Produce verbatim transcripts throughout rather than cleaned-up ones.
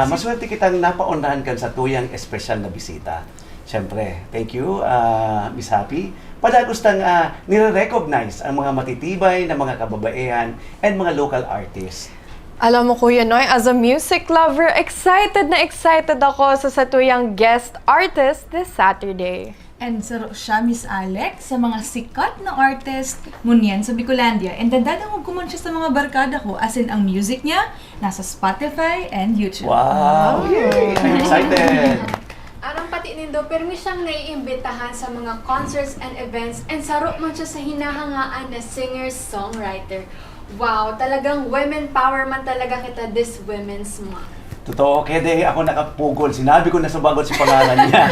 Ah, maswerte kitang napaundahan kan satuyang espesyal na bisita. Siyempre, thank you, ah, Miss Happy. Padagos tang, ah, nire-recognize ang mga matitibay na mga kababaehan and mga local artists. Alam mo, Kuya Noy, as a music lover, excited na excited ako sa satuyang guest artist this Saturday. And saro siya, Miss Alex, sa mga sikat na artist ngunyan sa Bicolandia. And nadadangog ko man siya sa mga barkada ko, as in, ang music niya nasa Spotify and YouTube. Wow! Yay! I'm excited! Aram pati nindo, pirmi siyang naiimbitahan sa mga concerts and events, and saro man siya sa hinahangaan na singer-songwriter. Wow, talagang women power man talaga kita this Women's Month. Totoo, kaya di ako nakapugol. Sinabi ko na sa bagot si pangalan niya.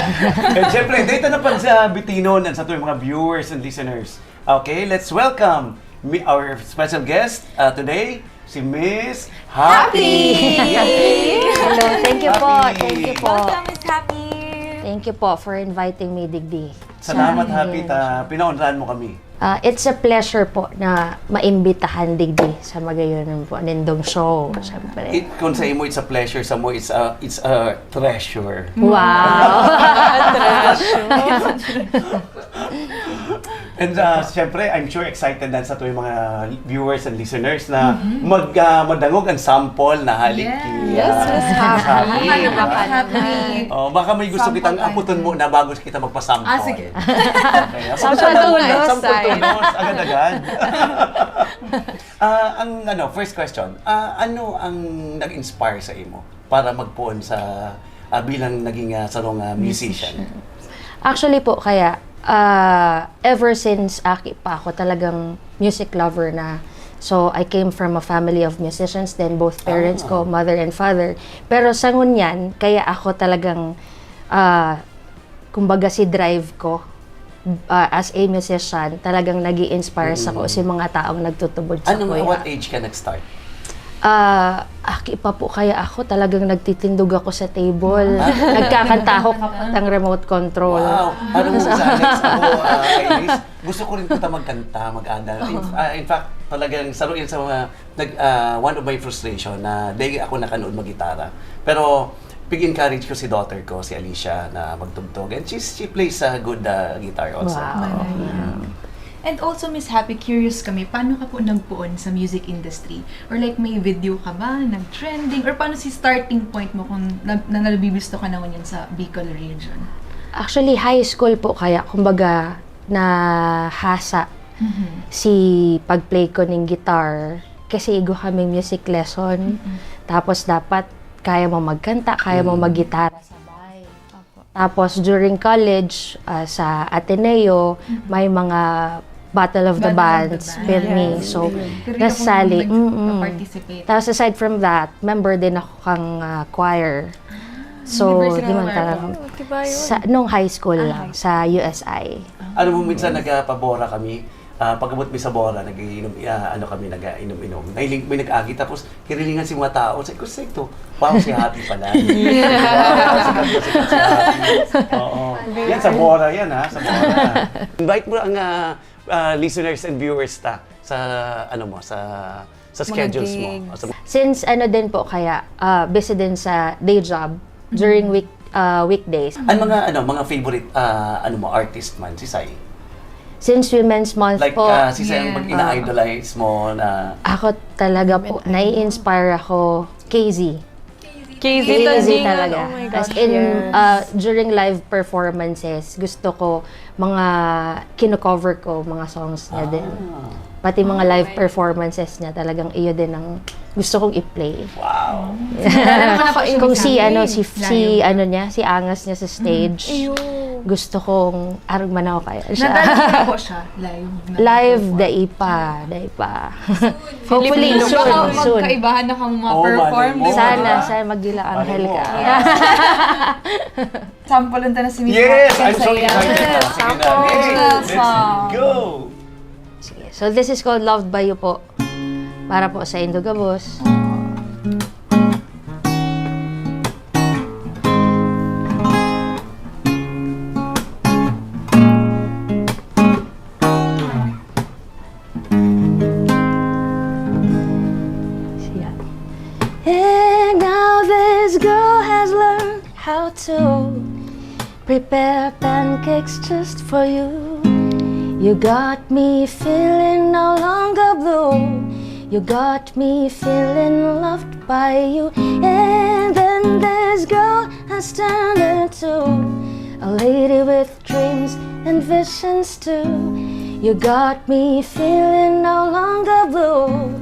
And syempre, dito na pag sa bitinon and sa ating mga viewers and listeners. Okay, let's welcome mi-, our special guest, uh, today, si Miss Happy! Hello, thank you po. Happy! Thank you po. Welcome, Miss Happy! Thank you po for inviting me, Digdi. Salamat, Sa Happy, ta pinaunlaran mo kami. Ah, it's a pleasure po na maimbitahan digdi sa magayon po nindong show, syempre. It, kung sa imo, it's a pleasure, sa mo, it's a, it's a treasure. Wow! And, ah, syempre, I'm sure excited na sa tuwing mga viewers and listeners na mag, ah, madangog ang sample na halik ki, Yes. Yes, ah, Miss Happy. Happy. Happy. Oh, baka may gusto Sample kitang tayo. Aputon mo na bago kita magpasample. Ah, sige. Okay. Sample Sample tulos. Tulos, Sample ay. Tulos, agad-agad. Ah, ang ano, first question, ah, ano ang nag-inspire sa imo para magpoon sa, ah, bilang naging, ah, sarong, ah, musician? Musician. Actually po, kaya, ah, ever since aki pa ako, talagang music lover na. So, I came from a family of musicians, then both parents Ah. ko, mother and father. Pero sa ngunyan, kaya ako talagang, ah, kumbaga, si drive ko, ah, as a musician, talagang nag-i-inspire sa ko Mm. si mga taong nagtutubod sa Anong, kuya. What age ka nag-start? Ah, aki pa po kaya ako, talagang nagtitindog ako sa table. Ah. Nagkakanta ako kapatang remote control. Wow! Parang sa next ako, ah, Iris, gusto ko rin kita magkanta, mag-andal. In, Oo. ah, in fact, talagang saro yan sa mga nag-, ah, one of my frustration na di ako nakanood maggitara. Pero pig-encourage ko si daughter ko, si Alicia, na magtugtog. And she's, she plays a good, ah, guitar also. Wow. Magaling. Yeah. And also, Miss Happy, curious kami, paano ka po nagpoon sa music industry? Or like, may video ka ba, nag-trending? Or paano si starting point mo kung na, na nabibisto ka na ngunyan sa Bicol region? Actually, high school po kaya, kumbaga, nahasa Mhm. si pag-play ko ning guitar kasi igwa kaming music lesson. Mhm. Tapos dapat kaya mo magkanta, kaya mo Mm. maggitara sabay. Opo. Tapos during college, ah, sa Ateneo, Mhm. may mga Battle of the Battle of the Bands, Bands. pirmi. Yes. So, Pirmi akong nasali. nag-, Mm-mm. participate. Tapos aside from that, member din ako kang, ah, choir. Ah, So, University di man Choir talaga. po. Oh, di ba yun? Sa, nung high school Ah, lang, high sa U S I. Alam mo, minsan nagpabora kami. Ah, pag-abot mi sa bora, nag-iinom, ah, ano kami, nag-iinom-inom. Nahiling, may nag-agi, tapos hirilingan si mga tao. Sabi ko, "Sino to?" Wow, si Happy pala. Yeah. Sikat na sikat si Happy. Oo. Yan, sa bora yan, ha? Sa bora. Invite mo ang, ah, ah, listeners and viewers ta sa, ano mo, sa, sa Mga schedules mo. gigs. O sa Since ano din po kaya, ah, busy din sa day job during Mm. week, ah, weekdays. Ang mga, ano, mga favorite, ah, ano mo, artist man, si Sai? Since Women's Month Like, po, ah, si Sai ang Yeah. mag-ina-idolize mo na Ako talaga po, Women idol. nai-inspire ako, K Z. K Z K Z Tandingan, talaga. oh my As gosh, in, yes. ah, during live performances, gusto ko, mga kino-cover ko, mga songs niya din. Ah. Pati mga live Alright. performances niya, talagang iyo din ang gusto kong i-play. Wow. Meron ka na po siyang Kung si, isang ano, si, si, Live. ano niya, si angas niya sa stage, Mm. Iyo. gusto kong arog man ako kaya siya. Nadala niyo na po siya, live na Live, perform? dai pa, dai pa. Soon. Hopefully, Filipino soon, ka, soon. magkaibahan na kang mga Oh, perform, malay mo, di ba? Sana, sana magdila Malay anghel mo. ka. Yes. Sample unta na si Miss Yes! Happy I'm so Saya. excited na. Sige na. Sample. Hey, let's Welcome. go! Sige. So, this is called Loved by You po. Para po sa Indo Gabos. Siya. And now this girl too. Prepare pancakes just for you. You got me feeling no longer blue. You got me feeling loved by you. And then this girl has turned into a lady with dreams and visions too. You got me feeling no longer blue.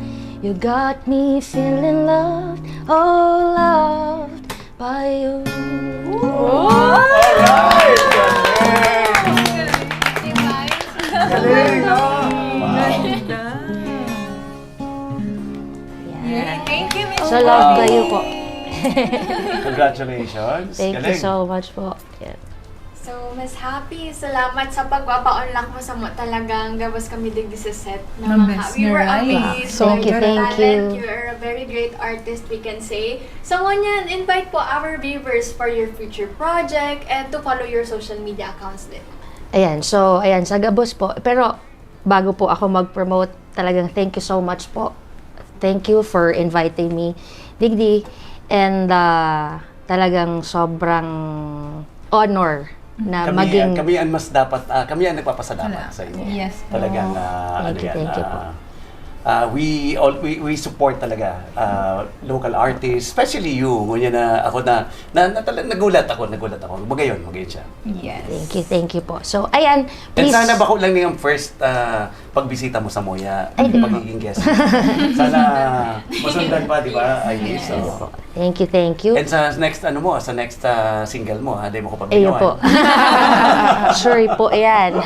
You got me feeling loved, oh, loved by you. Alright! Galing! Galing, no? Yeah. Thank you, Miss So, love Chloe. Kayo po. Congratulations. Thank you Galing. So much po. Yeah. So, Miss Happy, salamat sa pagpapaunlak mo sa mo talagang gabos kami digdi sa set. Ang Mga best we were nga, right? amazed Thank by you, your thank talent. You. You are a very great artist, we can say. So, ngunyan, invite po our viewers for your future project and to follow your social media accounts din. Ayan, so, ayan, sa gabos po. Pero, bago po ako mag-promote, talagang thank you so much po. Thank you for inviting me, Digdi. And uh, talagang sobrang honor na Kami, maging... kami ang mas dapat, ah, kami ang nagpapasalamat Salamat. Sa inyo. Yes po. Talagang, ah, Thank ano you, yan, thank you po. ah, ah, we all we, we support talaga ah, local artists, especially you. Ngunyan na ako na, na, na tala- nagulat ako, nagulat ako. Magayon, magayon siya. Yes. Thank you, thank you po. So, ayan, And please. Sana bako lang yung first ah, pagbisita mo sa Moya, Ay, di. Pagiging guest. Sana masundan pa, di ba? Ay, Yes. so. Thank you, thank you. And sa next ano mo, sa next ah, single mo, ha, di mo ko Ayun pabigyan. Po. Sure po, ayan.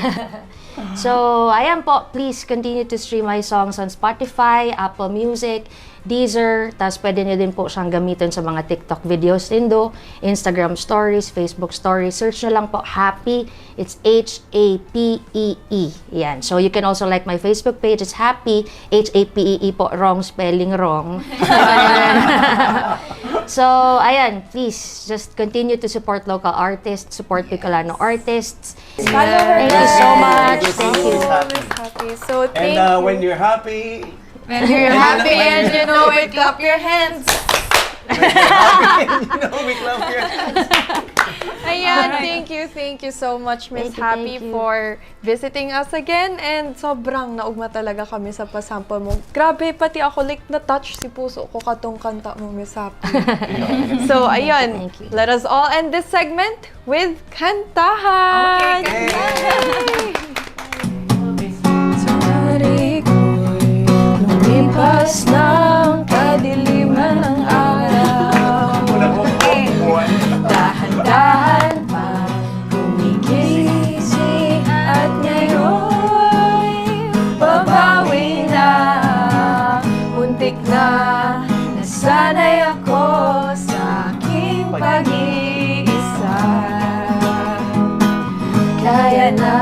So, ayan po, please continue to stream my songs on Spotify, Apple Music, Deezer, tapos pwede nyo din po siyang gamitin sa mga TikTok videos nindo, Instagram stories, Facebook stories. Search nyo lang po, Happy. It's H A P E E. Yan. So, you can also like my Facebook page. It's Happy, H A P E E po, wrong spelling, wrong. So, ayan, please, just continue to support local artists, support Bicolano artists. Thank you so much. Thank you. Always happy. So, thank And uh, you. When you're happy, When you're happy and you know it, clap your hands. you know, we clap your hands. Ayan, thank you, thank you so much, Miss Thank you, Happy, thank you. For visiting us again. And sobrang naugma talaga kami sa pasample mo. Grabe, pati ako, like, na-touch si puso ko katong kanta mo, Miss Happy. So, ayun, Thank you. Let us all end this segment with kantahan! Yay! Sa ako'y lumipas ng kadiliman ng araw. Dahan-dahan pa gumigising at ngayon babawi na. Muntik na nasanay ako sa aking pag-iisa. Kaya na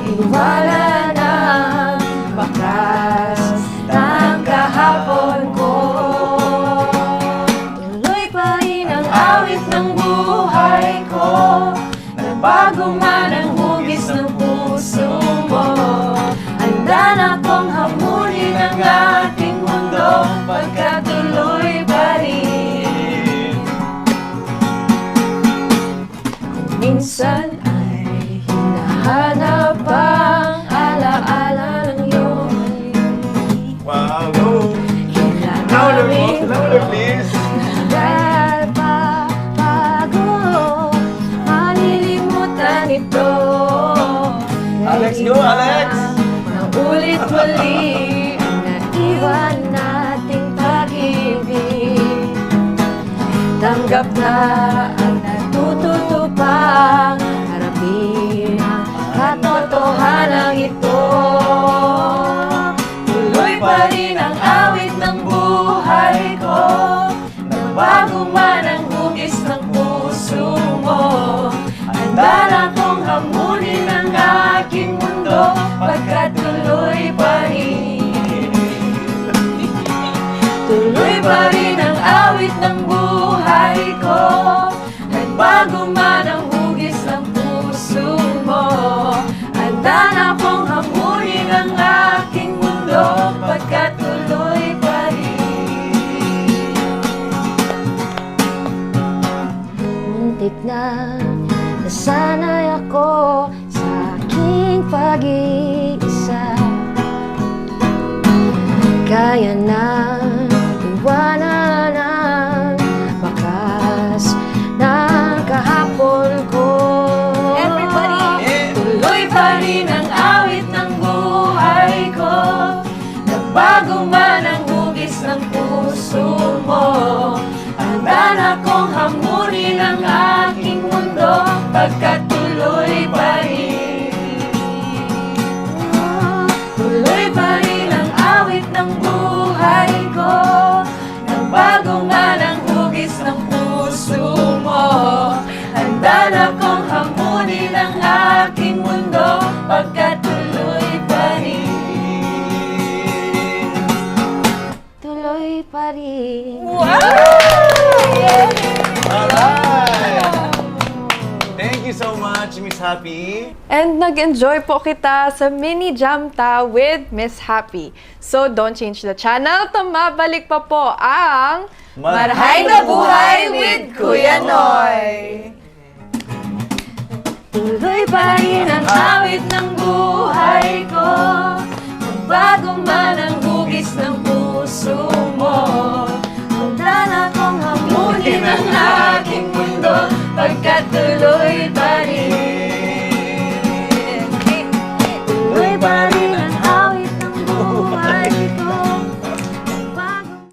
iwanan ang bakas ng kahapon ko. Tuloy pa rin ang awit ng buhay ko. Nagbago man ang hugis ng puso mo. Handa na kong hamunin ang ating mundo pagkatuloy pa rin. Kung minsan ay hinahanap ang alaala ng iyong Wow, go! Louder, boss. Louder, please. Nagbabago, malilimutan ito. Alex, go, Alex! Maulit muli ang naiwan nating pag-ibig. Tanggap na ang natututo pang harapin ang katotohanan ito. Tuloy pa rin ang awit ng buhay ko. Nagbago man ang hugis ng puso mo. Handa na kong hamunin ang aking mundo pagkatuloy pa rin. Tuloy pa rin ang awit ng buhay ko. Nagbago man ang hugis ng puso mo. Handa na kong hamunin ang aking mundo pagkatuloy pa rin. Muntik Nag-iisa, kaya nang iwanan ang bakas ng kahapon ko. Everybody! Tuloy pa rin ang awit ng buhay ko. Nagbago man ang hugis ng puso mo. Handa na kong hamunin ang aking mundo, pagkat tuloy pa rin. Tuloy pa rin ang awit ng buhay ko. Nagbago man ang hugis ng puso mo. Handa na kong hamunin ang aking mundo, pagkat tuloy pa rin. Tuloy pa rin. Wow! Alright! Thank you so much, Miss Happy. And nag-enjoy po kita sa mini jam ta with Miss Happy. So don't change the channel, ta mabalik pa po ang Marhay na Buhay with Kuya Noy. Tuloy pa rin ang awit ng buhay ko. Nagbago man ang hugis ng puso mo. Handa na kong hamunin ang aking mundo, pagkat tuloy pa rin. Tuloy pa rin ang awit ng buhay ko. Nagbago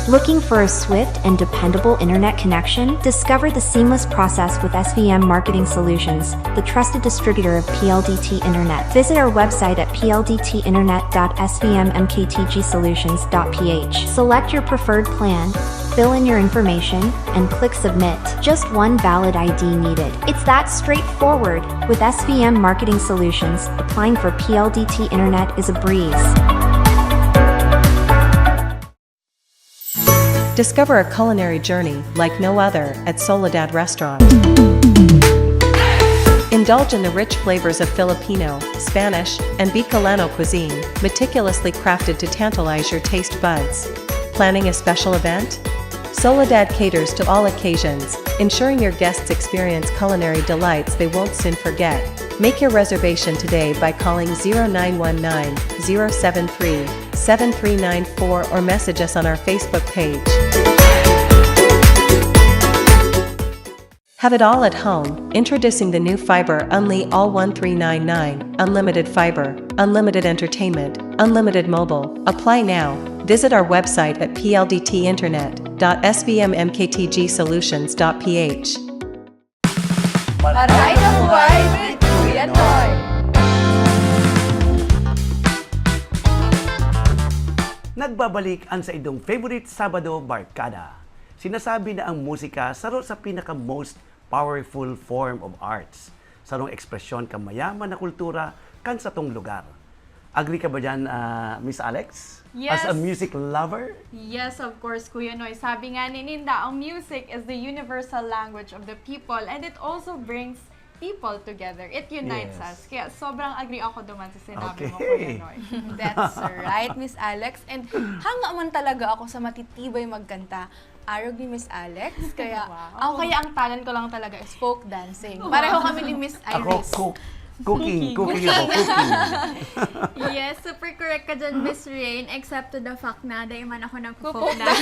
Looking for a swift and dependable internet connection? Discover the seamless process with S V M Marketing Solutions, the trusted distributor of P L D T Internet. Visit our website at P L D T internet dot S V M M K T G solutions dot P H. Select your preferred plan, fill in your information, and click submit. Just one valid I D needed. It's that straightforward. With S V M Marketing Solutions, applying for P L D T Internet is a breeze. Discover a culinary journey like no other at Soledad Restaurant. Indulge in the rich flavors of Filipino, Spanish, and Bicolano cuisine, meticulously crafted to tantalize your taste buds. Planning a special event? Soledad caters to all occasions, ensuring your guests experience culinary delights they won't soon forget. Make your reservation today by calling zero nine one nine, zero seven three, seven three nine four or message us on our Facebook page. Have it all at home. Introducing the new Fiber Unli All one three nine nine, unlimited fiber, unlimited entertainment, unlimited mobile. Apply now. Visit our website at P L D T internet dot S V M M K T G solutions dot P H. Marhay na Buhay with Kuya Noy. Nagbabalik ang saindong favorite Sabado Barkada. Sinasabi na ang musika saro sa pinaka-most powerful form of arts, sarong ekspresyon kan mayaman na kultura kan satong lugar. Agree ka ba dyan, ah, Miss Alex? As a Yes. music lover? Yes, of course, Kuya Noy. Sabi nga ni Ninda, ang music is the universal language of the people and it also brings people together. It unites Yes. us. Kaya sobrang agree ako duman sa sinabi mo, Okay. Kuya Noy. That's right, Miss Alex. And hanga man talaga ako sa matitibay magkanta. Arog ni Miss Alex, kaya Wow. ako kaya ang talent ko lang talaga is folk dancing. Pareho kami ni Miss Ako, Iris. cook, cooking, cooking ako, cooking. Yes, super correct ka dyan, Miss Rain. Except to the fact na dahil man ako nag-folk dance.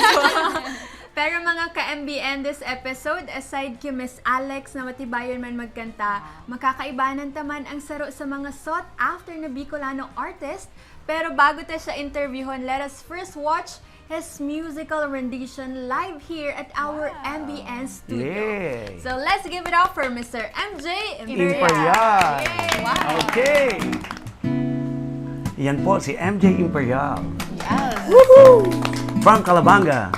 Pero mga ka-M B N, this episode, aside kay Miss Alex na matibayon man magkanta, makakaibanan ta man ang saro sa mga sought after na Bicolano artist. Pero bago ta siya interviewon, let us first watch his musical rendition live here at our M B N studio. Yay! So let's give it up for Mister M J Imperial. Imperial. Yay! Wow. Okay. Yan po si M J Imperial. Yes. From Calabanga,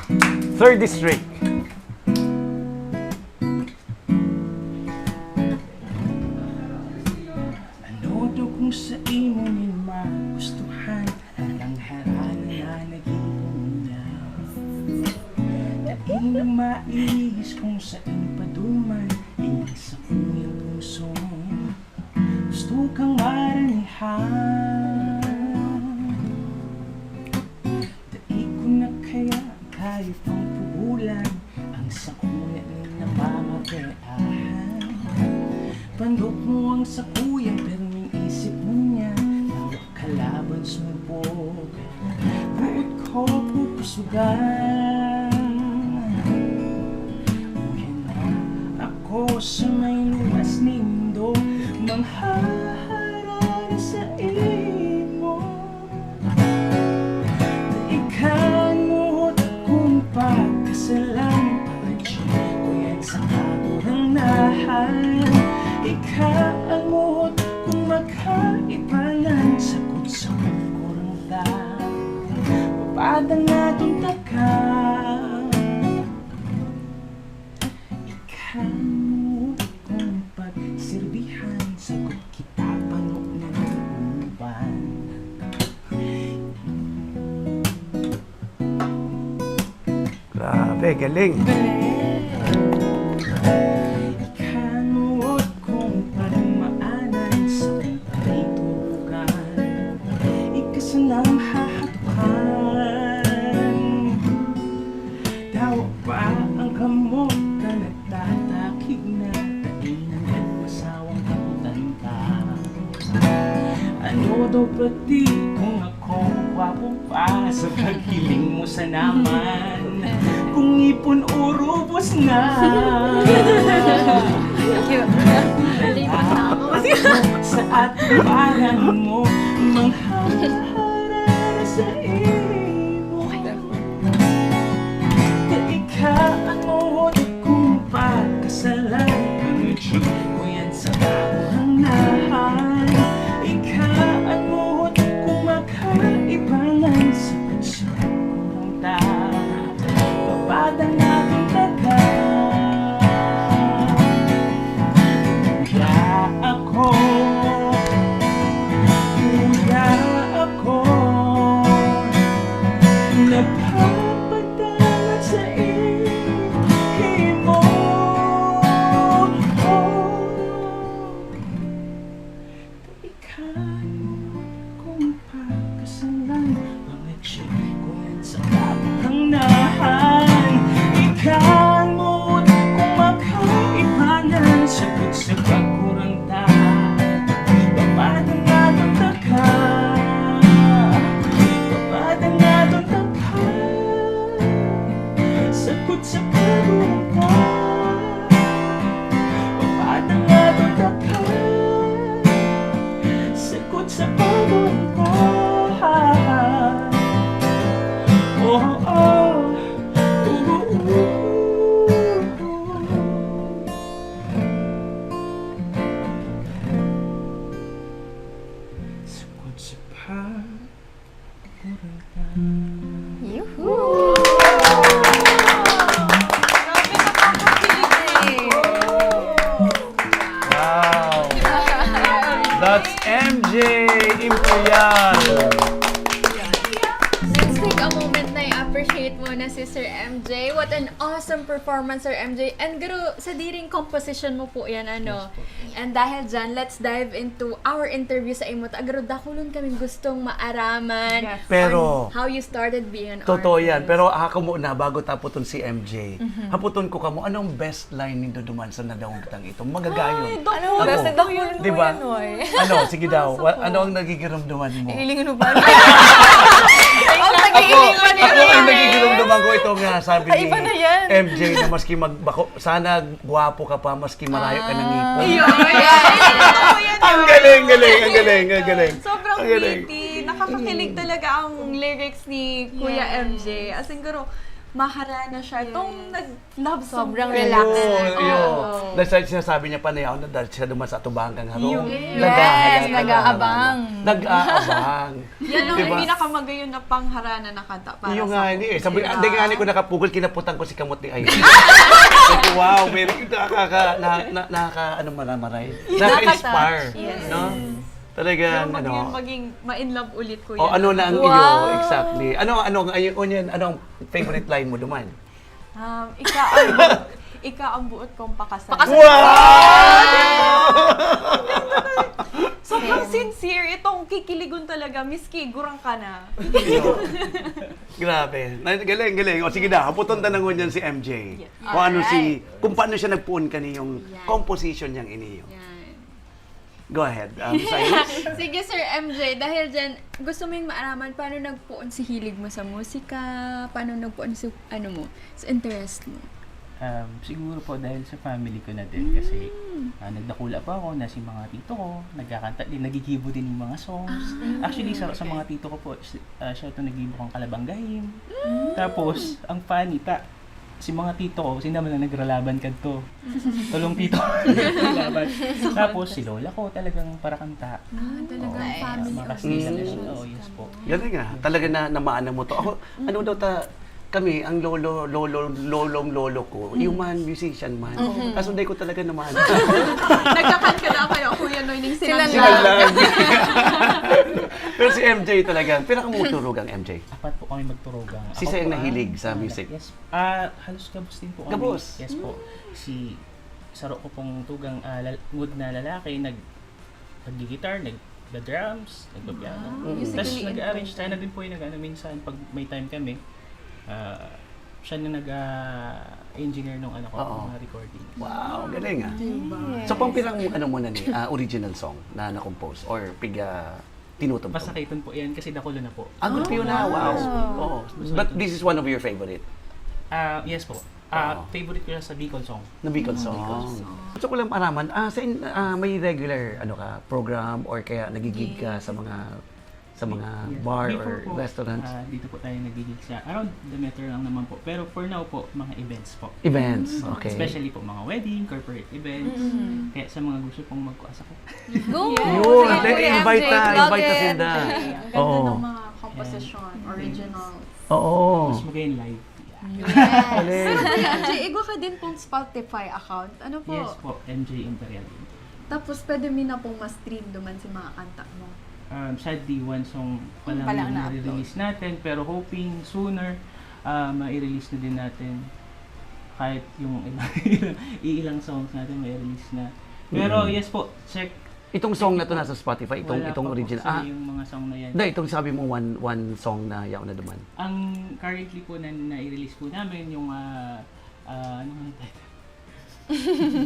third District. Ano to kung sa imo nin magustuhan ang tangharanan na naging bunyaw? Dai na maihis kung saan paduman ini sakuyang puso. Gusto kang maranihan. Dai ko na kaya kaya pang pugulan ang sakuya na namamareahan. Pandok mo ang sakuya, pero ning isip Sugan, uyan na ako sa may luwas nindo, manghaharana sa imo. Ikan mo akong pagkasalan, pagkatsi ko yan sa kagurangnahan. Ikan mo akong makaibanan, sakot sa kagurangnahan. Papadang naton takan. Ikan mo akong pagsirbihan, sagot kita pano na nag-uban. Grabe, galing. Ikan mo akong pagmaanan sa kung pagay turugan. Ika sanang hahatukan. Dawa pa ang kamot na nagtatakig na, taginan at masawang kaputan ka. Ano daw pati kung ako gwapo pa sa paghiling mo sa naman? Kung ipon urubos na. Sa atubangan mo, manghaharana sa imo. Ika ang mawot kong pagkasalan. Ang itsura ko yan sa kagurangnahan. Ika ang mawot kong makaibanan sa puso kong ta. Papadang natin taga. Kuya ako, kuya ako, nagpapadalat sa imo. Ikaw kung pagkasalan, mga tiyempo sa kapangnahan. Ikaw kung makaibanan, sagot sa kagurangnan. Papadang naton taga, papadang naton taga. Sagot sa kagurangnan. Papadang naton taga. Sagot sa kagurangnan. Oh, oh, oh, oh, oh. Sagot sa pag- Yuhu! Grabe, nakakakilig eh. Wow! That's M J Imperial! Let's take a moment na i-appreciate muna si Sir M J. What an awesome performance, Sir M J. And garo, sadiring composition mo po yan, ano? And dahil dyan, let's dive into our interview sa imo. Ta, garo, dakulon kaming gustong maaraman Pero, on how you started being an totoo yan. artist. Pero ako muna, bago taputon si M J, haputon ko kamo, anong best line nindo duman sa nadangog kitang ito? Magagayon. Ano, Ako. best na daw yun Di ba? po yan, oy. Ano, sige daw. Wa- ano ang nagigiramdaman mo? Hilingan mo ba? Ako, ako ang nagigiramdaman ko ito nga sabi Ay, ni iba na yan. M J na maski magbako, sana gwapo ka pa, maski marayo ka ng ngipon. Yun, yan. Ang galing, galing, ang galing, ang galing. Sobrang Ang galing. witty. Nakakakilig talaga ang lyrics ni Kuya Yes. M J. As in, garo, maharana siya. Itong nag-love song. Sobrang Pero relax. Oo, Oo. yun. Dahil sa- sinasabi niya pa na yaon na dahil siya duman sa atubangan nga, Yun. naghahayag Yes, ka nag-aabang. na. Nag-aabang. Yan ang Diba? pinakamagayon na pangharana na kanta para Yung sa nga ako. ni eh. Sabi, Diba? hindi nga ni ko nakapugot, kinaputan ko si kamot ni Ay. Sabi ko, wow, very good. Nakaka, na, na, nakaka, ano, maramaray. Nakaka-inspire. Yes. No? Pero Talagang, mag- ano. Yun, maging ma-in love ulit ko O, yan. ano na ang Wow. iyo? Exactly. Ano, ano, ang, ayun, yun, ano ang favorite line mo duman? Um, ika ang, ika ang buot kong pakasal. Pakasal. Wow! Sobrang sincere itong kikiligon talaga, miski gurang ka na. Grabe. Na- Galing, galing. O sige na, haputon ta na ngunyan si M J. Yes. Kung ano si, kung paano siya nagpuon kani yung Yan. composition niyang iniyo. Yan. Go ahead, um, Cyrus. Sige, Sir M J, dahil dyan, gusto mo yung maaraman paano nagpoon si hilig mo sa musika, paano nagpoon si, ano mo, sa interest mo? Um, siguro po dahil sa family ko na din kasi ah, nagdakula po ako na si mga tito ko, nagkakanta din, nagigibo din yung mga songs. Actually, sa, sa mga tito ko po, si- ah, siya ito nagibo kang Kalabang Gahim. Tapos, ang funny, ta, si mga tito ko, sila man ang nagralaban kadto. Tulong tito. Laban. Tapos, si lola ko talagang parakanta. Ah, talagang Okay. family Mga of Kastila na siya. musicians Oo, yes ka po. mo. Galing ah. Talaga na namaana mo to. Ako, ano daw ta, kami, ang lolo, lolo, lolong lolo ko, human musician man. Kaso dai ko talaga naman. Nagkakan ka na kayo, Kuya Noy, ning Sila silang lang. Sila lang. Pero si M J talaga, pero kamo turugang M J. Apat po kami magturugang. Si Ako Sir po nahilig ang sa panganay. Music? Yes. Ah, halos gabos din po kami. Gabos? Yes po. Si saro ko pong tugang ah, lal- ngod na lalaki, nag nag-guitar, nag-drums, nag-piano. Ah, Tapos musically nag-arrange inclined. Tayo na din po yung nag-ano minsan pag may time kami. Ah, siya na nag-engineer nung ano ko, Oo. mga recording. Wow, galing ah. Yes. So, pang pirang ano mo na ni, ah, original song na na-compose or piga tinutugtog? Basta kaiton po yan kasi dakulo na po. Ah, good for you na. Wow. Wow. Oo. But this is one of your favorite Ah, yes po. Ah, Oo. Favorite ko siya sa Bicol song. na Bicol song. Gusto ko lang maaraman, ah, sa in, ah, may regular ano ka program or kaya nagigig ka sa mga sa mga Yes. bar Before or po, restaurants? Ah, dito po tayo nagigig sa around the metro lang naman po. Pero for now po, mga events po. Events, okay. Especially po mga wedding, corporate events. Kaya sa mga gusto pong magkuha sa Go! Yun, Sige, then Kuya invite M J, na, plug invite na it. sinda. Ang ganda Oo. ng mga composition, originals. Oo. Mas magayon live. Yes. Galing. Pero Kuya M J, igwa ka din pong Spotify account. Ano po? Yes po, M J Imperial. Tapos pwede mi na pong ma-stream duman si mga kanta mo. Um, sadly, one song pa Hmm, lang pa lang yung na-upload. nare-release natin, pero hoping sooner, ah, mai-release na din natin kahit yung ilang, iilang songs natin mai-release na. Pero Mm. Yes po, check. Itong song na to nasa Spotify, itong Wala itong pa po original. kasi Ah, yung mga song na yan. na itong sabi mo one one song na yaon na duman. Ang currently po na nai-release po namin yung ah ah, ano nga yung title?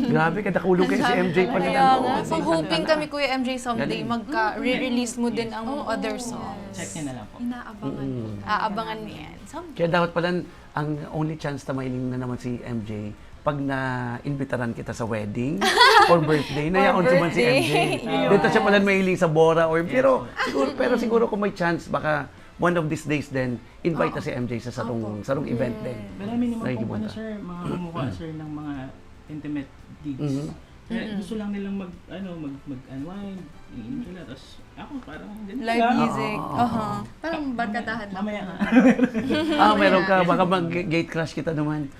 Grabe, kadakulong kayo si M J pala. Kaya na, nga, oo, so sa isang hoping ano. kami, Kuya M J, someday Galing. magka-release mo din ang Oo. other songs. Check nyo na lang po. Inaabangan Mm. po talaga Aabangan namin. niyan. Someday. Kaya dapat pala, ang only chance na mahiling na naman si M J, pag na-imbitaran kita sa wedding or birthday, na Or yaon si man si M J. birthday. Dito siya pala mahiling sa Bora or, Yes, pero sir. siguro, pero siguro kung may chance, baka one of these days din, invite na si M J sa sarong, Opo. sarong event din. Marami naman pong Nakikipunta. Ano, sir, mga kumukuha, sir, ng mga intimate gigs. Mhm. Kaya gusto lang nilang mag, ano, mag, mag-unwind, iinom sila, tapos ako parang ganun Live lang. music. Oo, oo, Aha. Parang barkadahan lang. Mamaya nga. Ah, meron ka, baka mag-gate crash kita naman.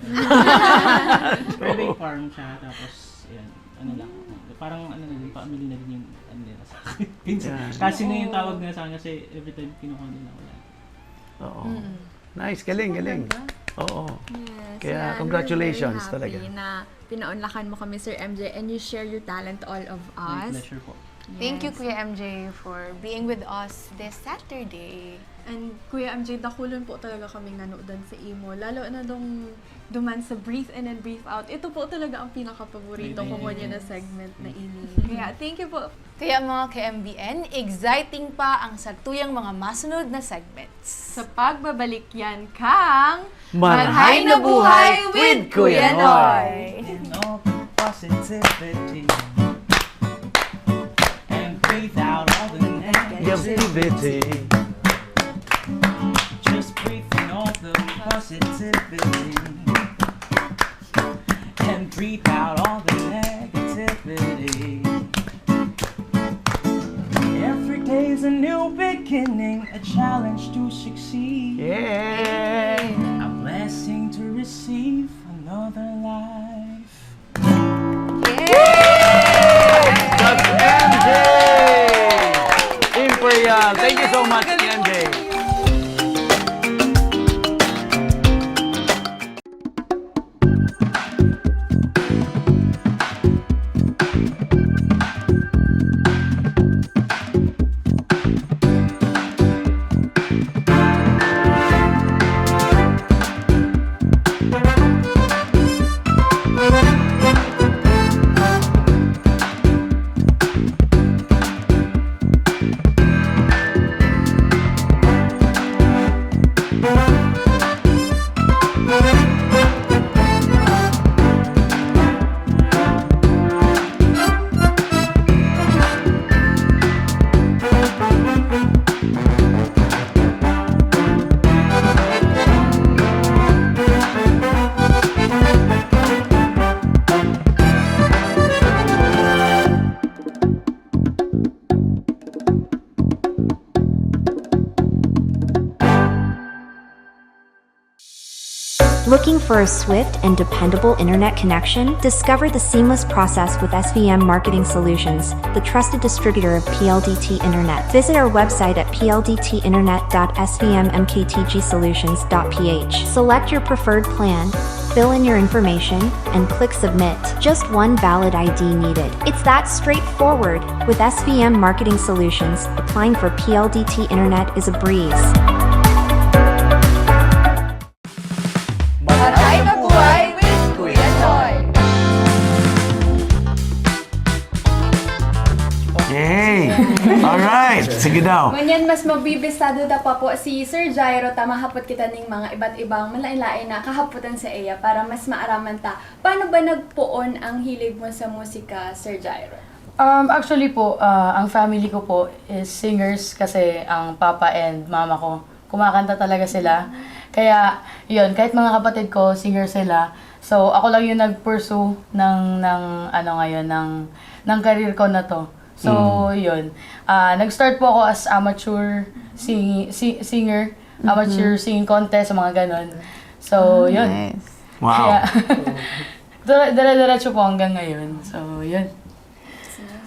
Private farm siya, tapos, yan, ano lang, parang ano na din, family na din yung ano nila sa akin. Minsan, Yeah. kasi na yung tawag na sa akin kasi every time kinukuha nila ako lang. Oo. Mm. Nice, galing, galing. Oo. Yes, Kaya, and we're congratulations very happy talaga. na pinaunlakan mo kami, Sir M J, and you share your talent to all of My us. Pleasure po. Thank you, Yes. Kuya M J, for being with us this Saturday. And Kuya M J, dakulon po talaga kaming nanodan sa imo. Lalo na nung duman sa breathe in and breathe out. Ito po talaga ang pinakapaborito ko Breathe in. Ngunyan na segment na ini. Kaya thank you po. Kaya mga ka-M B N, exciting pa ang satuyang mga masunod na segments. Sa pagbabalik yan kang Marhay na buhay with Kuya Noy. And all the positivity. And breathe out all the negativity. Negativity. Just breathe in all the positivity. And breathe out all the negativity. Every day is a new beginning, a challenge to succeed. Yeah! A blessing to receive another life. That's M J! Imperial! Thank you so much, M J! Looking for a swift and dependable internet connection? Discover the seamless process with S V M Marketing Solutions, the trusted distributor of P L D T Internet. Visit our website at P L D T internet dot S V M M K T G solutions dot P H. Select your preferred plan, fill in your information, and click submit. Just one valid I D needed. It's that straightforward. With S V M Marketing Solutions, applying for P L D T Internet is a breeze. Patay na buhay with Kuya Noy. Yay! Alright! Sige daw. Ngunyan, mas mabibisado ta pa po si Sir Jairo ta mahapot kita ning mga iba't ibang malain-lain na kahapotan sa iya para mas maaraman ta. Paano ba nagpoon ang hilig mo sa musika, Sir Jairo? Um, actually po, ah, ang family ko po is singers kasi ang papa and mama ko, kumakanta talaga sila. Kaya, yun, kahit mga kapatid ko, singer sila. So, ako lang yung nag-pursue ng, ng, ano ngayon, ng, ng career ko na to. So, yun. Ah, nag-start po ako as amateur sing, si, singer, amateur singing contest, mga ganon. So, yun. Nice. Wow. Kaya, dire- dire-diretso po hanggang ngayon. So, yun.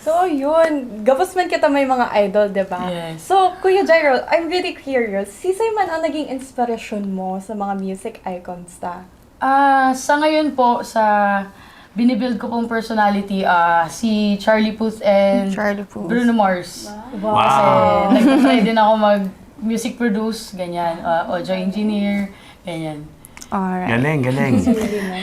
So, yun. Gabos man kita may mga idol, di ba? Yes. So, Kuya Jairo, I'm really curious. Sisay man ang naging inspirasyon mo sa mga music icons ta? Ah, sa ngayon po, sa binibuild ko pong personality, ah, si Charlie Puth and Charlie Puth. Bruno Mars. Wow. Kasi nag-try din ako mag music produce, ganyan, ah, audio engineer, ganyan. Alright. Galing, galing.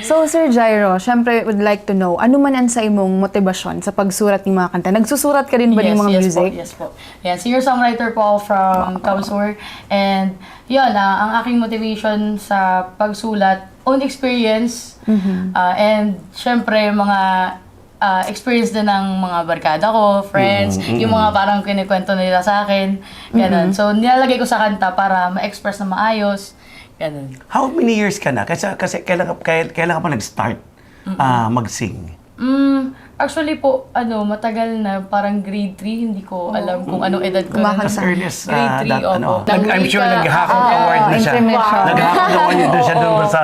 So, Sir Jairo, syempre, would like to know, ano man ang sa imong motibasyon sa pagsurat ng mga kanta? Nagsusurat ka rin ba ng Yes, mga yes music? Po, yes po. Yan, singer-songwriter po ako from CamSur. And, yun, ah, ang aking motivation sa pagsulat, own experience, ah, and, syempre, mga ah, experience din ng mga barkada ko, friends, yung mga parang kinikwento nila sa akin, ganun. So, nilalagay ko sa kanta para ma-express na maayos, ganun. How many years ka na? Kasi, kasi kailan, ka, kailan, kailan ka pa nag-start ah, mag-sing? Mm, actually po, ano, matagal na, parang grade three, hindi ko alam kung anong edad ko. Kumakanta. As early as Grade ah, three, that, opo. ano, Nang nag, I'm sure wika. naghahakot Ah, award na siya. information. Naghahakot award na siya doon Oo. sa,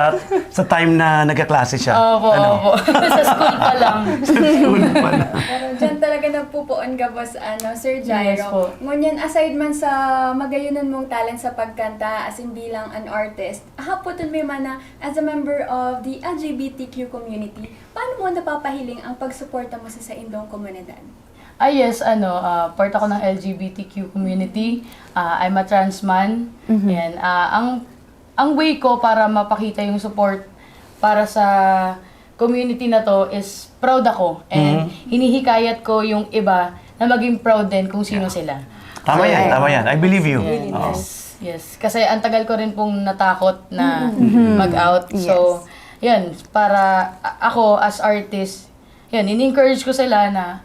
sa time na nagkaklase siya. Opo, Ano? opo. Sa school pa lang. School pa na. Pero dyan talaga nagpupuon gabos, ano, Sir Jairo. Yes po. Ngunyan, aside man sa magayunan mong talent sa pagkanta, as in bilang an artist, hapoton mi man na as a member of the L G B T Q community, paano mo napapahiling ang pagsuporta mo sa saindong komunidad? Ah, yes, ano, ah, part ako ng L G B T Q community. Ah, I'm a trans man. Yan, ah, ang ang way ko para mapakita yung support para sa community na to is proud ako and hinihikayat ko yung iba na maging proud din kung sino sila. Tama yan, tama yan. I believe you. Oo. Yes. Yes. Kasi ang tagal ko rin pong natakot na mag-out. So, yan, para a- ako as artist, yan, in-encourage ko sila na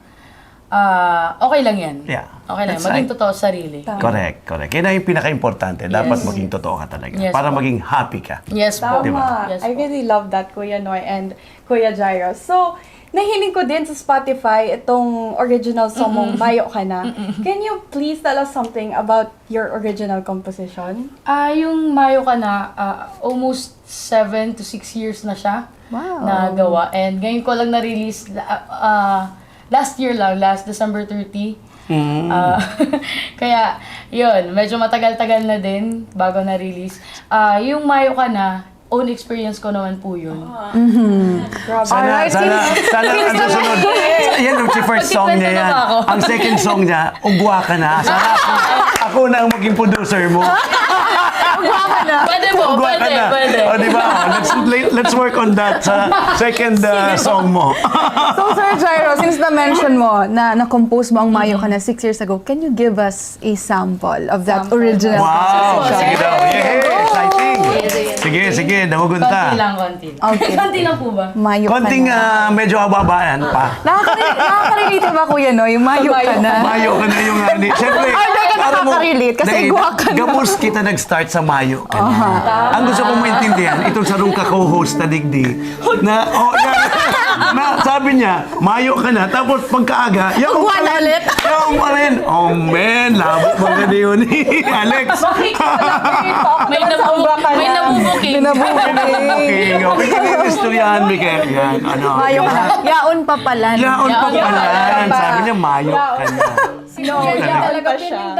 ah, okay lang yan. Yeah. Okay lang. That's Maging right. totoo sa sarili. Correct, correct. Yan ang pinaka-importante. Dapat Yes. maging totoo ka talaga. Yes Para po. Maging happy ka. Yes po. Di ba? Yes I po. Really love that, Kuya Noy and Kuya Jairo. So, nahiling ko din sa Spotify itong original song mong Mayo Ka Na. Can you please tell us something about your original composition? Ah, yung Mayo Ka Na, ah, almost seven to six years na siya Wow. na gawa. And ngayon ko lang na-release la- ah, last year lang, last December thirty. Ah, kaya, yun, medyo matagal-tagal na din bago na-release. Ah, yung Mayo Ka Na, own experience ko naman po yun. Sana, Alright, sana, since- sana ang susunod. Yan yung first song niya yan. Magkikwento na ba ako? Ang second song niya, Ugwa Ka Na. Sana ako, ako na ang maging producer mo. Pwede po, Ugwa Ka pwede, Na. pwede. O, di ba? O, let's, let's work on that sa second uh, song mo. So, Sir Jairo, since na-mention mo na na-compose mo ang Mayo Ka Na six years ago, can you give us a sample of that original Wow! composition? Sige daw. Yay! Exciting! Sige, sige. Dawagon ta. Konti lang, konti lang. Okay. Konti lang po ba? Mayo Ka Konting Na. ah, medyo haba-habaan pa. Nakakare- Nakaka-relate ba, Kuya Noy? Yung Mayo Ka Na. Mayo Ka Na yung ani. Siyempre, Ay, hindi ka para mo- nakaka-relate kasi Dahil ugwa ka na. Gabos kita nag-start sa Mayo Ka Na. Ang gusto kong maintindihan, itong sarong ka-co-host na digdi, na, oh, yan, na sa Sabi niya, "Mayo ka na." Tapos pagkaaga, yaon pa Wala rin. ulit. Yaon pa rin. Oh man, labo pa ka yun, Alex. May nabu- may nabubuking. Pinabuking. Okay, okay. Istoryahan mo kaya yan. Ano? Mayo ka na. Yaon pa pala. Yaon pa Yaon pa pala. pala. Sabi niya, "Mayo ka na." No, talaga siya.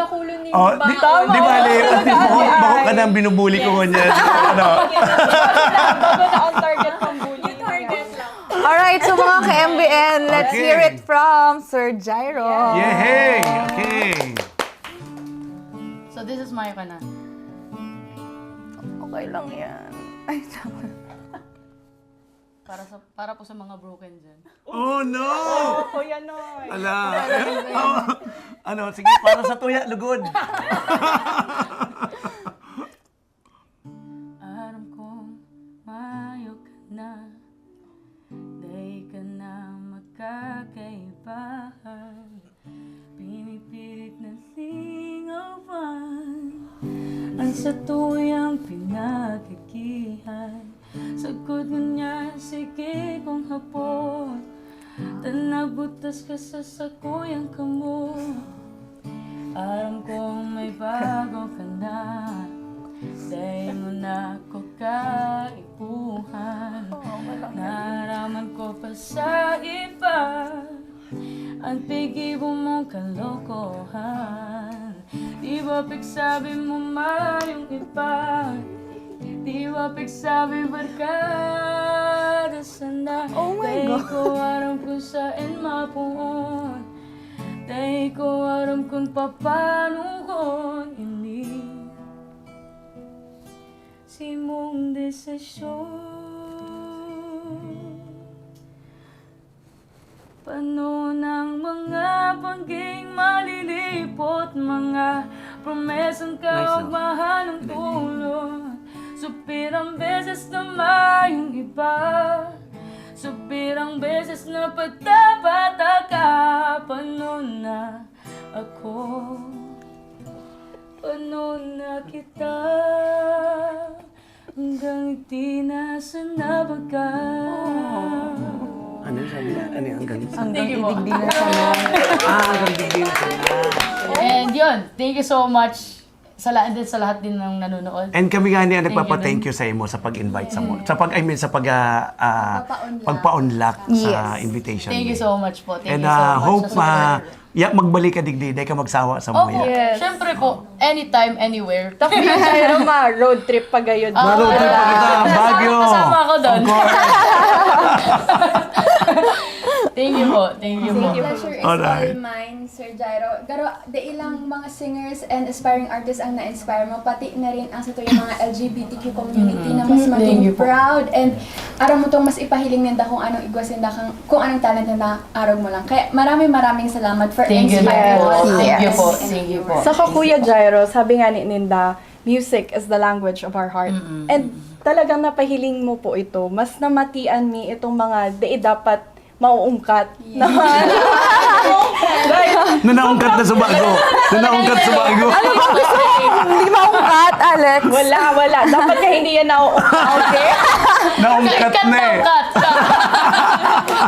Oh, di, di ba, Alex? Bako, bako ka nang binubuli ko ngunyan. Ano? Bago na on target pang bully. Alright, so mga ka-M B N, let's Okay. hear it from Sir Jairo. Yehey! Okay. So this is my ka na. Okay lang yan. Ay, tama. Para sa para po sa mga broken dyan. Oh no! Kuya Noy. Ala. Ano, sige, para sa tuya, lugod. Aram kong mayo ka na, dai ka na magkakaibahan. Pinipilit na lingawan ang satuyang pinag-agihan. Sagkod ngunyan, sige kong hapot, ta nagbutas ka sa sakuyang kamot. Aram kong may bago ka na, dai mo na ko kaipuhan. Naaraman ko pa sa iba ang piggibo mong kalokohan. Di ba pigsabi mo mayong iba? Di ba pigsabi barkada sana? Oh my Dai God. ko aram kung saen mapuon. Dai ko aram kung papanuhon ini. Simong desisyon. Panon ang mga pangging malilipot, mga promesang kaogmahan ng tulon. Supirang beses na mayong iba, supirang beses na pagtabata ka. Panon na ako, panon na kita. Hanggang di na sana baga. Ano yung sabi niya? Ano yung hanggang? Hanggang idigdi na sana. Ah, hanggang digdi na sana. And yun, thank you so much sa lahat din, sa lahat din ng nanonood. And kami nga niya Thank you, nagpapa-thank you sa imo sa pag-invite sa mo. Sa pag, I mean, sa pag, ah, ah, pagpa-unlock sa Yes. invitation. Thank you so much po. Thank And you so ah, much hope sa ma support. Ya, magbalik ka digdi, dai ka magsawa sa Oh, mga. Yes. Syempre po, anytime, anywhere. Tapos yung Jairo, ma-road trip pa gayod. Maro trip pa kita, Baguio. Kasama ako doon. Of course. Thank you po. Thank you po. Pleasure is Alright. all mine, Sir Jairo. Garo, dai lang mga singers and aspiring artists ang na-inspire mo, pati na rin ang sa tuyang mga L G B T Q community na mas Mm, thank maging you po. proud and aram mo tong mas ipahiling ninda kung anong igwa sinda, kang, kung anong talent na naarog mo lang. Kaya maraming maraming salamat for Thank you, inspiring thank you. us. Thank you po. Thank you po. Saka Kuya Jairo, sabi nga ni Ninda, music is the language of our heart. And talagang napahiling mo po ito. Mas namatian mi itong mga dai dapat mauungkat. Na naungkat na sa bago. Na naungkat sa bago. Hindi maungkat, Alex. Wala, wala. Dapat nga hindi yan na okay. Naungkat na eh. Cut, cut.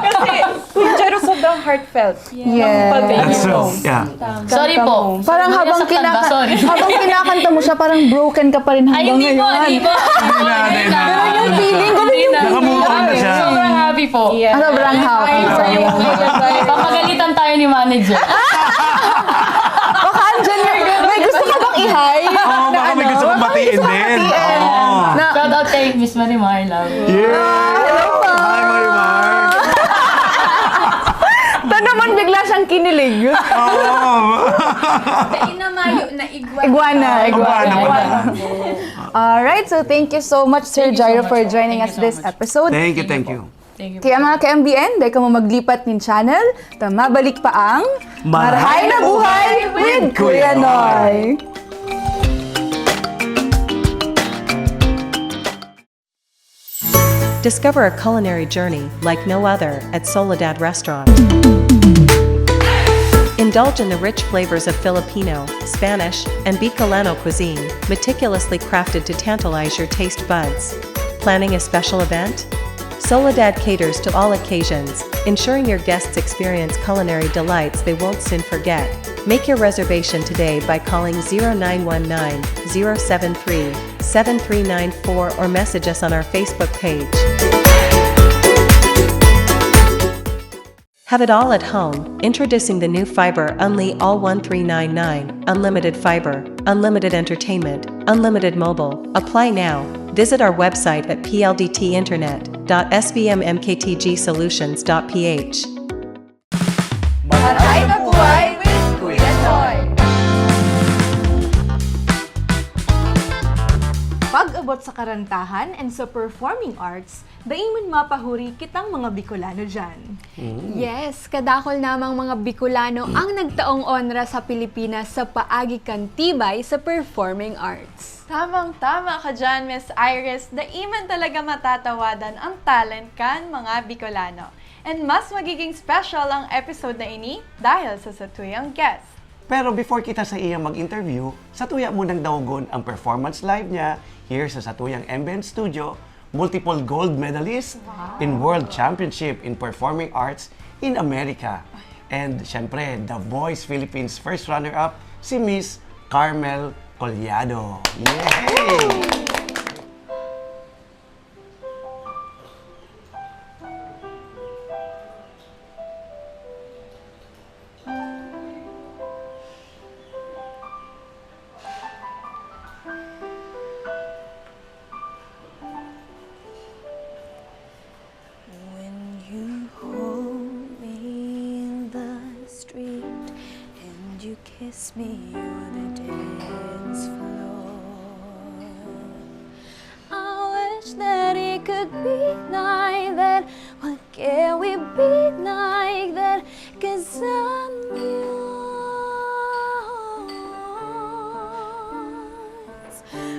Kasi, Kuya Jairo, sobrang heartfelt. Yes. That's true. Yeah. Sorry po. Parang habang, Nasaktan ba? kinaka- Sorry. habang kinakanta mo siya, parang broken ka pa rin Ay, hanggang hindi po, ngayon. hindi po. Hindi na, hindi na. Pero yung feeling, ganun yung Nakamove on na siya. Sobrang happy po. Ah, sobrang happy. Papagalitan tayo ni manager. Baka andyan yung, may gusto ka bang i-hi? Oo, baka may gusto kong batiin din. Oo. Na, Shout out kay Miss Marimar, love. Yeah. Hi, Marimar. Ito naman, bigla siyang kinilig. Oo. Dai na mayo na igwa. Iguana. Iguana pala. Alright, so thank you so much, Sir Thank you so Jairo, much for po. joining Thank us you so this much. Episode. Thank you, thank you. Thank you. Kaya mga ka-M B N, dai kamo maglipat nin channel, ta mabalik pa ang Marhay na Buhay with Kuya Noy. Discover a culinary journey like no other at Soledad Restaurant. Indulge in the rich flavors of Filipino, Spanish, and Bicolano cuisine, meticulously crafted to tantalize your taste buds. Planning a special event? Soledad caters to all occasions, ensuring your guests experience culinary delights they won't soon forget. Make your reservation today by calling zero nine one nine, zero seven three, seven three nine four or message us on our Facebook page. Have it all at home. Introducing the new Fiber Unli All one three nine nine, unlimited fiber, unlimited entertainment, unlimited mobile. Apply now. Visit our website at p l d t internet dot s b m m k t g solutions dot p h. Maray na buhay with Kuya Noy! Pag-abot sa karantahan and sa performing arts, dai man mapahuri kitang mga Bicolano diyan. Yes, kadakol namang mga Bicolano ang nagtaong onra sa Pilipinas sa paagi kan tibay sa performing arts. Tamang-tama ka dyan, Miss Iris. Dai man talaga matatawadan ang talent kan mga Bicolano. And mas magiging special ang episode na ini dahil sa satuyang guest. Pero before kita sa iya mag-interview, satuya munang daogon ang performance live niya here sa satuyang M B N Studio, multiple gold medalist in World Championship in Performing Arts in America. And syempre, The Voice Philippines first runner-up, si Miss Carmel Collado. Yay! When you hold me in the street and you kiss me on the dance floor, I wish that it could be like that. Why can't we be like that? Cause I'm yours.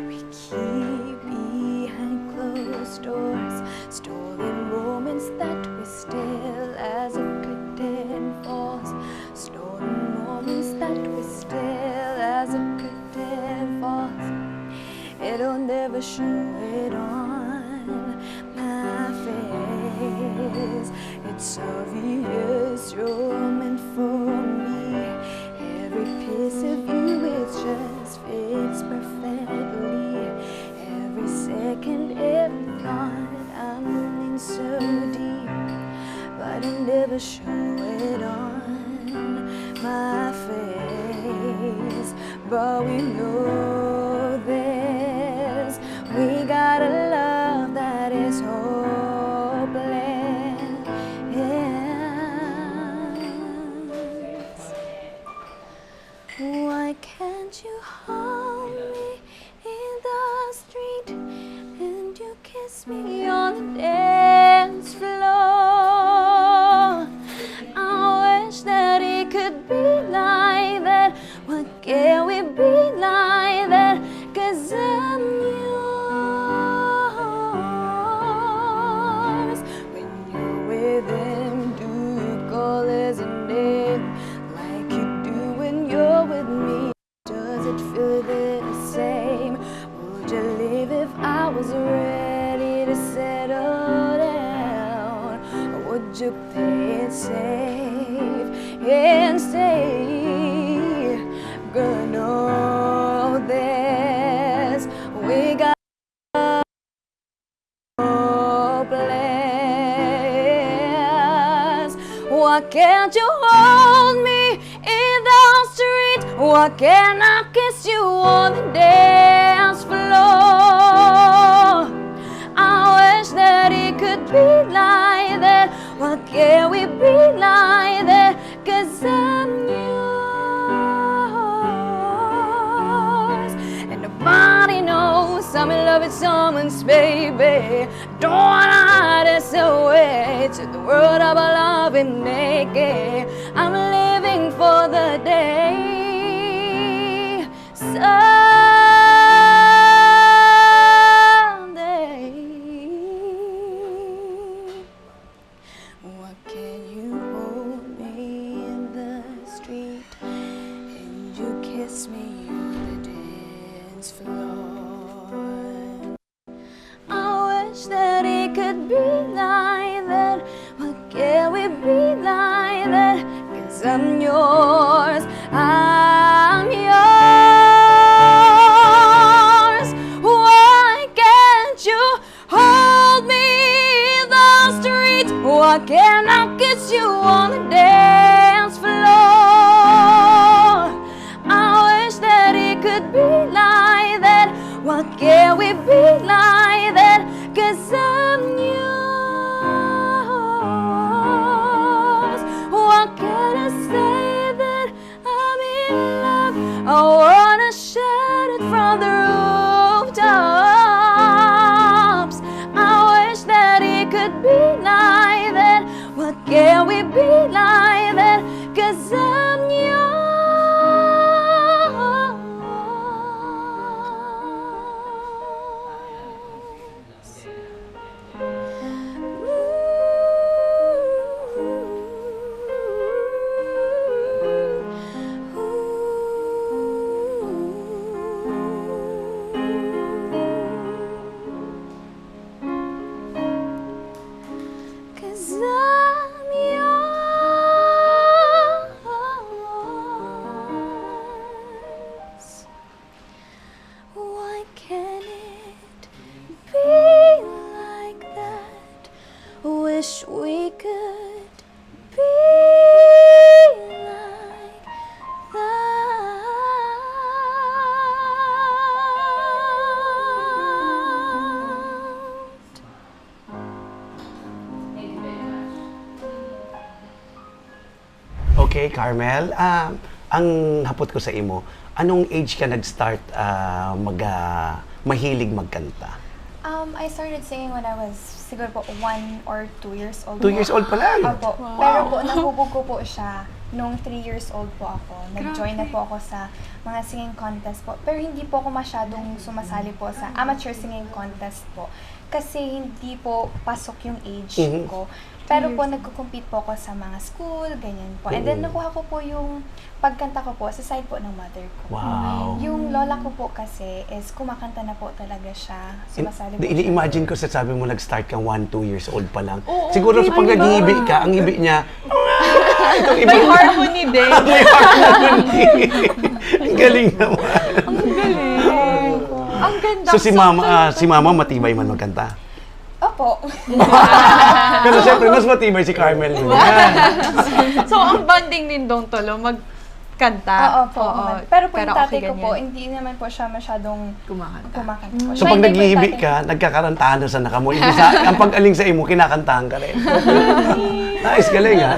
We keep behind closed doors stolen moments that we steal as a curtain falls. Stolen moments that we steal as a curtain falls. It'll never show it on my face. It's obvious you're meant for me. Every piece of you is just fits perfectly. Every second, every thought, I'm moving so deep, but I never show it on my face. But we know this, we got a love that is hopeless. Why can't you hold me in the street and you kiss me on the dance floor? I wish that it could be like that. Why can't we be like that? Cause I'm yours. When you're with him, do you call his name like you do when you're with me? Does it feel the same? Would you leave if I was ready to settle down? Or would you play it safe and stay? Gonna know this, we got hopeless. Why can't you hold me in the street? Why can't I kiss you on the dance floor? I wish that it could be like that. Why can't we be like that? Cause I'm yours. And nobody knows I'm in love with someone's baby. Don't wanna hide this away. To the world of our love and naked. I'm living for the day. Someday. Why can't you hold me in the street and you kiss me on the dance floor? I wish that it could be like that. Why can't we on the dance floor. I wish that it could be like that. What can we be like that? Cause I'm yours. What can I say that I'm in love? I wanna shout it from the rooftops. I wish that it could be like that. What can we be like that? Cause I'm yours. Cause I'm yours. Why can't it be like that? Wish we could be like that. Okay, Carmel, ah, ang hapot ko sa imo, anong age ka nag-start, ah, mag, ah, mahilig magkanta? Um, I started singing when I was siguro po one or two years old. Two years old pa lang? Opo. Pero po, nahubog ko po siya nung three years old po ako. Nag-join na po ako sa mga singing contest po. Pero hindi po ako masyadong sumasali po sa amateur singing contest po. Kasi hindi po pasok yung age Mhm. ko. Pero po, nagko-compete po ako sa mga school, ganyan po. And then, Oo. nakuha ko po yung pagkanta ko po sa side po ng mother ko. Wow. Yung lola ko po kasi is kumakanta na po talaga siya. Sumasali po Di, siya. Ini-imagine ko sa sabi mo nag-start kang one, two years old pa lang. Oo, Siguro sa di pag ba? Nag-iibi ka, ang ibi niya, May harmony din. ang galing naman. Ang galing. Ang ganda. So si mama, ah, si mama matibay man magkanta? Opo. Pero siyempre, mas matibay si Carmel. So, ang bonding nindong tolo, magkanta. Oo po. Oo. Pero po yung Karaoke, tatay ko po, ganyan. Hindi naman po siya masyadong Kumakanta. kumakanta po. So pag Mahilig po yung nag-iibi tatay ka, nagkakantahan na sana kamo. Imbis na, ang pag-aling sa imo, kinakantahan ka rin. Nice, galing ha?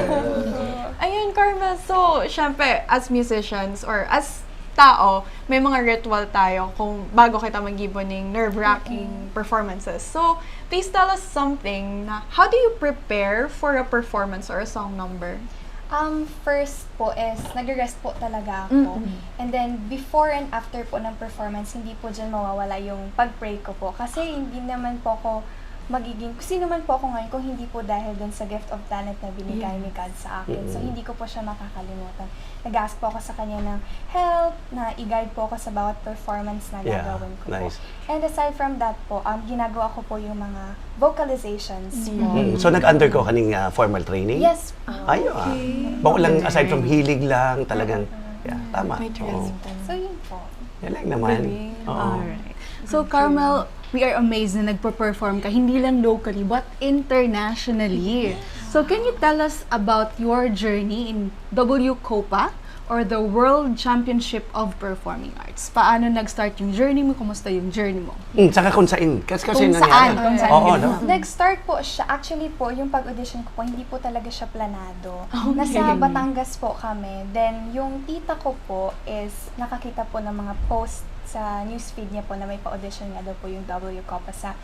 Ayun, Carmel. So, syempre, as musicians or as tao, may mga ritual tayo kung bago kita mag-ibo ng nerve-wracking performances. So, please tell us something na how do you prepare for a performance or a song number? Um, first po is, nagre-rest po talaga ako. Mm-mm. And then, before and after po ng performance, hindi po dyan mawawala yung pag-pray ko po. Kasi hindi naman po ako magiging, kung sino man po ako ngayon, kung hindi po dahil dun sa gift of talent na binigay ni God sa akin. So, hindi ko po siya makakalimutan. Nag-ask po ako sa kanya ng help na i-guide po ako sa bawat performance na Yeah, gagawin ko nice. po. And aside from that po, um, ginagawa ko po yung mga vocalizations po. Mm. So nag-undergo ka ning ah, formal training? Yes po. Ay, ah. Bako lang, aside from hilig lang, talagang, yeah, tama. May Oo. training. So, yun po. Galing naman. Galing. Oo. Alright. So, Carmel, we are amazed na nagpo-perform ka, hindi lang locally, but internationally. So, can you tell us about your journey in W COPA or the World Championship of Performing Arts? Paano nag-start yung journey mo? Kumusta yung journey mo? Mm, saka kung saan, kasi, kasi Kung nangyari. saan, kung saan. Oo, no? Nag-start po siya, actually po, yung pag-audition ko po, hindi po talaga siya planado. Nasa Batangas po kami. Then, yung tita ko po is nakakita po ng mga post sa newsfeed niya po na may pa-audition nga daw po yung W COPA sa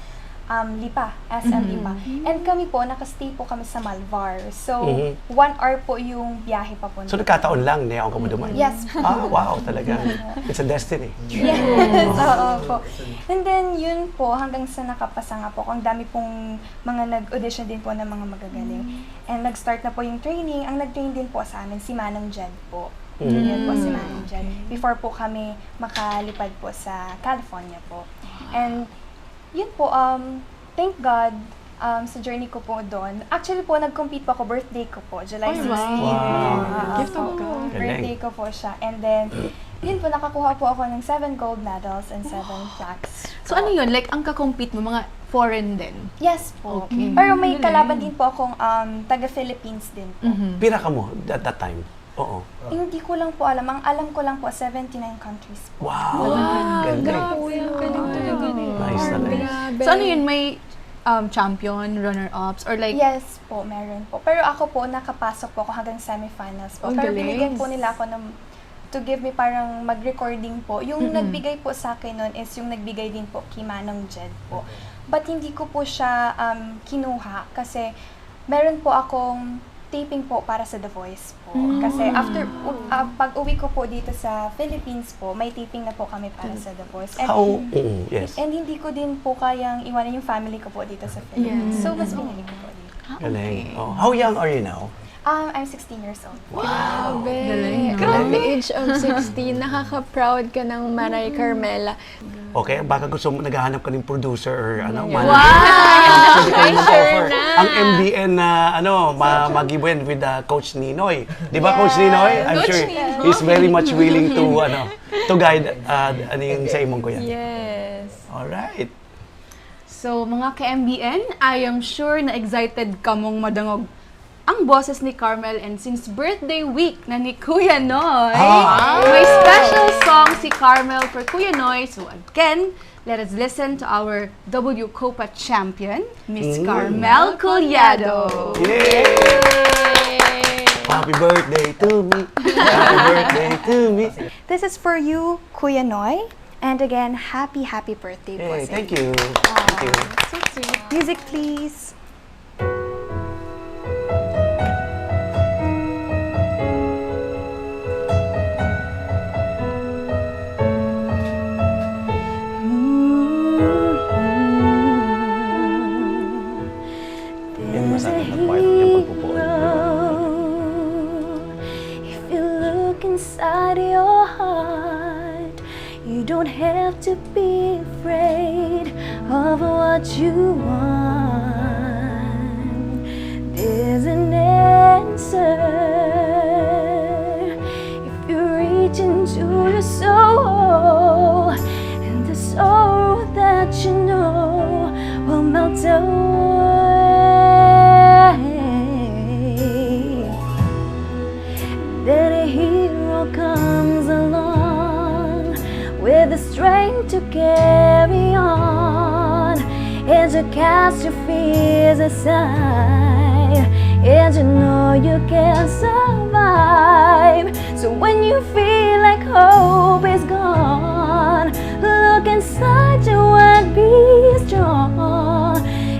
um, Lipa, S M Lipa. And kami po, nakastay po kami sa Malvar. So, Mhm. one hour po yung biyahe papunta. So nagkataon lang, niyaon ka mo duman? Yes. Ah, wow, talaga. It's a destiny. Yes, oo po. And then, yun po, hanggang sa nakapasa nga po. Ang dami pong mga nag-audition din po ng mga magagaling. And nag-start na po yung training. Ang nag-train din po sa amin, si Manong Jed po. Yun po, si Manong Jed. Before po kami makalipad po sa California po. And, yun po, um, thank God, um, sa journey ko po doon. Actually po, nag-compete po ako, birthday ko po, July Ay, sixteen. Wow. Wow. Gift of Opo. God. Galing. Birthday ko po siya. And then, Yun po, nakakuha po ako ng seven gold medals and seven plaques. So ano yun? Like, ang kakompete mo, mga foreign din? Yes po. Okay. Pero may Galing. Kalaban din po akong um, taga-Philippines din po. Mhm. Pira ka mo at that time? Oo. Hindi ko lang po alam. Ang alam ko lang po, seventy-nine countries po. Wow! Wow, Galing. grabe. Ang galing talaga nila. Nice talaga. So ano yun? May um, champion, runner-ups, or like... Yes po, meron po. Pero ako po, nakapasok po ako hanggang semifinals po. Ang Pero galing. Binigyan po nila ako ng, to give me parang mag-recording po. Yung Mm-mm. nagbigay po sa akin nun is yung nagbigay din po kay Manong Jed po. But hindi ko po siya um, kinuha kasi meron po akong taping po para sa The Voice po. Mm. Kasi after, u- ah, pag uwi ko po dito sa Philippines po, may taping na po kami para sa The Voice. And, How? Oo, yes. and hindi ko din po kayang iwanan yung family ko po dito sa Philippines. Yes. So, mas pinili ko po dito. Galing. Okay. Oh, how young are you now? Um, I'm sixteen years old. Grabe. Galing, no? At the age of sixteen, nakaka-proud ka ng Maray Carmela. Okay, baka gusto mo, naghahanap ka ng producer or ano, Yeah. manager. Wow! Pwede kayong mag-offer. Pressure na. Ang M B N na, ano, ma- mag-event with uh, Coach Ninoy. Di ba, Coach Ninoy? I'm Coach sure Ninoy. he's very much willing to, ano, to guide uh, ano yung sa imong kuya. Yes. Alright. So, mga ka-M B N, I am sure na excited kamong madangog ang boses ni Carmel, and since birthday week na ni Kuya Noy, Ah. may special song si Carmel for Kuya Noy. So again, let us listen to our W Copa champion, Miss Mm. Carmel Collado. Yay! Happy birthday to me. Happy birthday to me. This is for you, Kuya Noy. And again, happy, happy birthday po Hey, sa thank inyo. you. Thank you. Music, please. Yan, masarap na part yung pagpupuon. If you look inside your heart, you don't have to be afraid of what you want. There's an answer. If you reach into your soul, and the sorrow that you know will melt away, then a hero comes along with the strength to carry on. And you cast your fears aside, and you know you can survive. So when you feel like hope is gone, look inside you and be strong,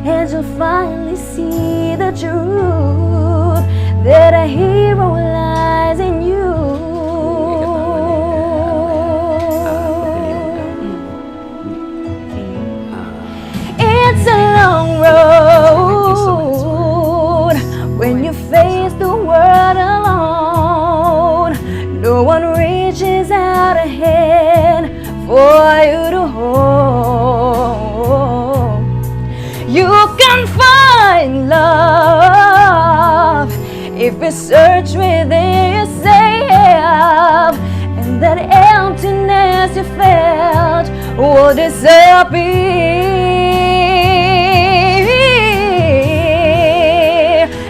and you'll finally see the truth that a hero lies in you. It's a long road when you face the world alone. No one reaches out a hand for you to hold. You can find love if you search within yourself, and that emptiness you felt will disappear.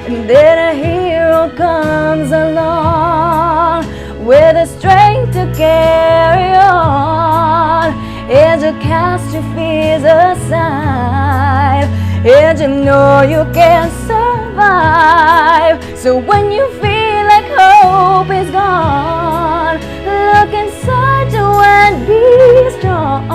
And then a hero comes along with the strength to carry on. And you cast your fears aside, and you know you can survive. So when you feel like hope is gone, look inside you and be strong,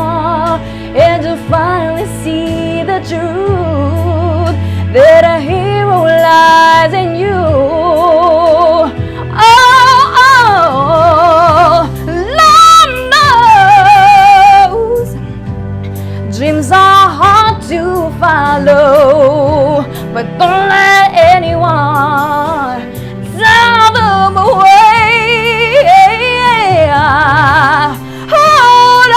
and you'll finally see the truth that a hero lies in you. Oh, oh, Lord knows dreams are hard to follow, but don't let anyone tell them away. Hold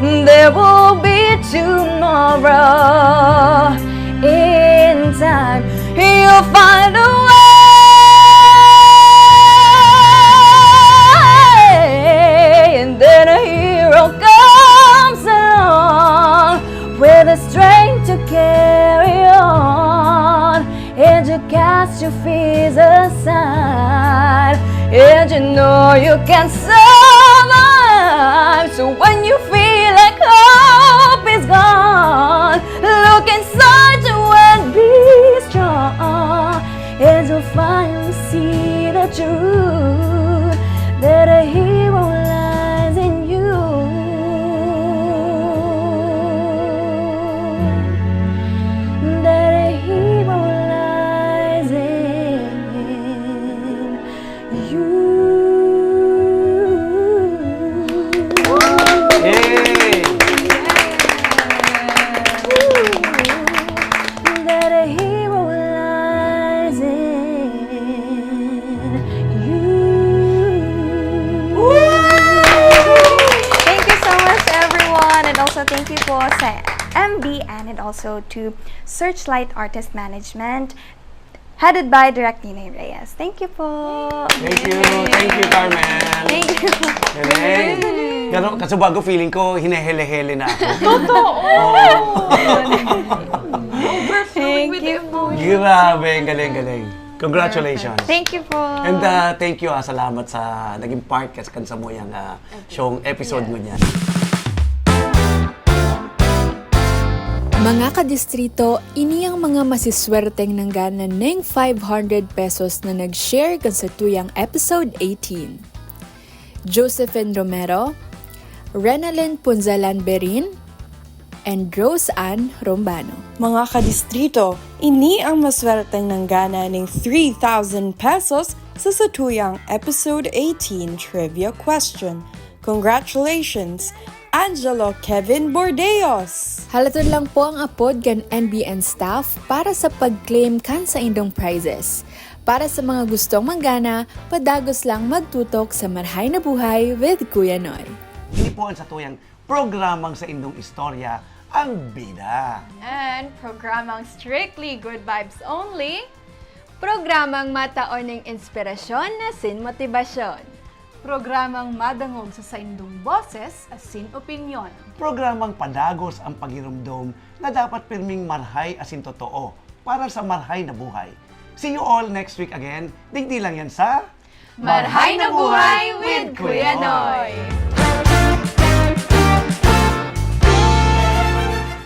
on, there will be tomorrow. In time, you'll find a way. You can survive. So when you feel like hope is gone, look inside you and be strong. And you'll finally see the truth that a hero lies in you. That a hero lies in you. Yay! That a hero lies in you. Thank you so much, everyone. And also, thank you po sa M B N and also to Searchlight Artist Management, headed by Direk Ninoy Reyes. Thank you po. Thank you. Thank you, Carmen. Thank you. Galing. Pero kaso bago, feeling ko, hinehele-hele na ako. Totoo. Overflowing Thank with you. Emotion. Grabe, ang galing-galing. Congratulations. Thank you po. And uh, thank you, ah, salamat sa naging part ka sa kan samuyang uh, showng episode mo niyan. Mga kadistrito, ini ang mga masiswerteng nanggana ning five hundred pesos na nag-share kan satuyang episode eighteen. Josephine Romero, Renalyn Punzalan Berin, and Rose Ann Rombano. Mga kadistrito, ini ang maswerteng nanggana ning three thousand pesos sa satuyang episode eighteen trivia question. Congratulations, Angelo Kevin Bordeos! Halaton lang po ang apod kan N B N staff para sa pag-claim kan saindong prizes. Para sa mga gustong manggana, padagos lang magtutok sa Marhay na Buhay with Kuya Noy. Ini po ang satuyang programang Saindong Istorya, ang Bida. And programang Strictly Good Vibes Only, programang matao ning inspirasyon asin motibasyon. Programang madangog sa saindong boses asin opinyon. Programang padagos ang pagiromdom na dapat pirming marhay asin totoo para sa marhay na buhay. See you all next week again. Digdi lang yan sa Marhay na Buhay with Kuya Noy!